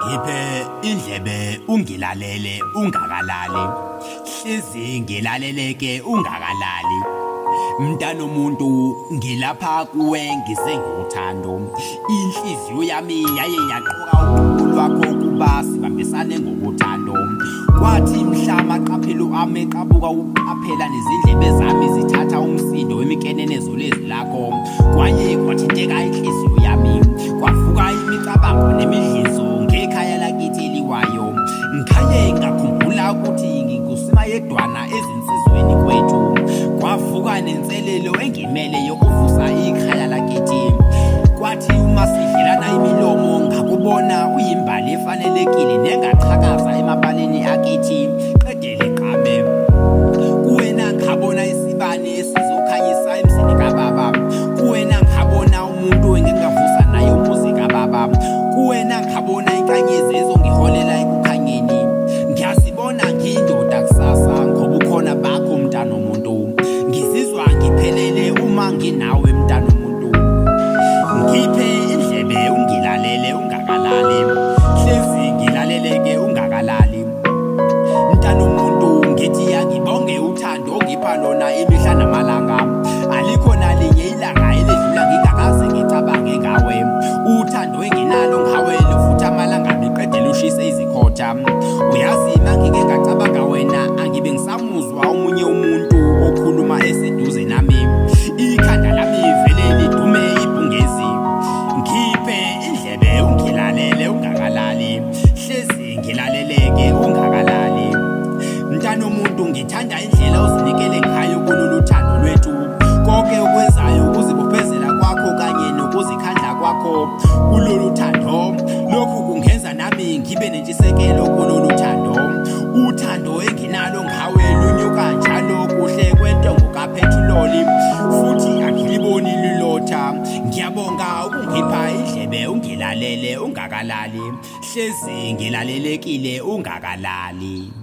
Ngiphe indlebe ungilalele ungakalali, hlezi ngilaleleke ungakalali. Mntanomuntu ngilapha kuwe ngize ngothando, inhliziyo yami yaye yaqoka uqhubu lwakho ukuba sibambisane ngokuthando. Kwathi mhla amaqaphelo ami eqabuka ukuqaphela nezindlebe zami zithatha umsindo wemikenenezo lezwi lakho, kwaye kwathinteka inhliziyo yami, kwavuka imicabango nemidlizo ngekhaya lakithi eliwayo. Ngikhaye ngakhumbula ukuthi ngingusimayedwana ezinsizweni kwethu, kwavuka nenselelo engimele yokuvusa ikhaya lakithi. Kwathi uma sidlelana imilomo ngakubona uyimbali efanelekile nengaqhakaza emabaleni akithi qede liqame. Kuwena ngabona isibani esizokhanyisa emzini kababa, kuwena ngabona umuntu engingavusa naye umuzi kababa, kuwena ngabona inkanyezi ezongiholela ekukhanyeni. Ngiyazibona ngiyindoda kusasa ngobukhona bakho mntanomuntu, ngizizwa ngiphelele uma nginawe mntanomuntu. Ngiphe indlebe ungilalele ungakalali, hlezi ngilaleleke ungakalali. Mntanomuntu ngithi angibonge uthando ongipha lona imihla namalanga, alikho nalinye ilanga eledlula ngingakaze ngicabange ngawe. Uthando enginalo ngawe luvutha amalangabi qede lushise izikhotha. Uyazi mangike ngacabanga wena angibe ngisamuzwa omunye umuntu okhuluma eseduze nami, ikhanda lami vele lidume ibhungezi. Ngiphe indlebe ungilalele ungakalali, hlezi ngilaleleke ungakalali. Mntanomuntu ngithanda indlela ozinikele ngayo kulolu thando lwethu, konke okwenzayo ukuzibophezela kwakho kanye nokuzikhandla kwakho kulolu thando. Lokhu kungenza nami ngibe nentshisekelo kulolu thando. Uthando enginalo ngawe lunyuka njalo kuhle kwentongo kaphethiloli, futhi angiliboni lilotha. Ngiyabonga ukungipha indlebe ungilalele ungakalali, hlezi ngilalelekile ungakalali.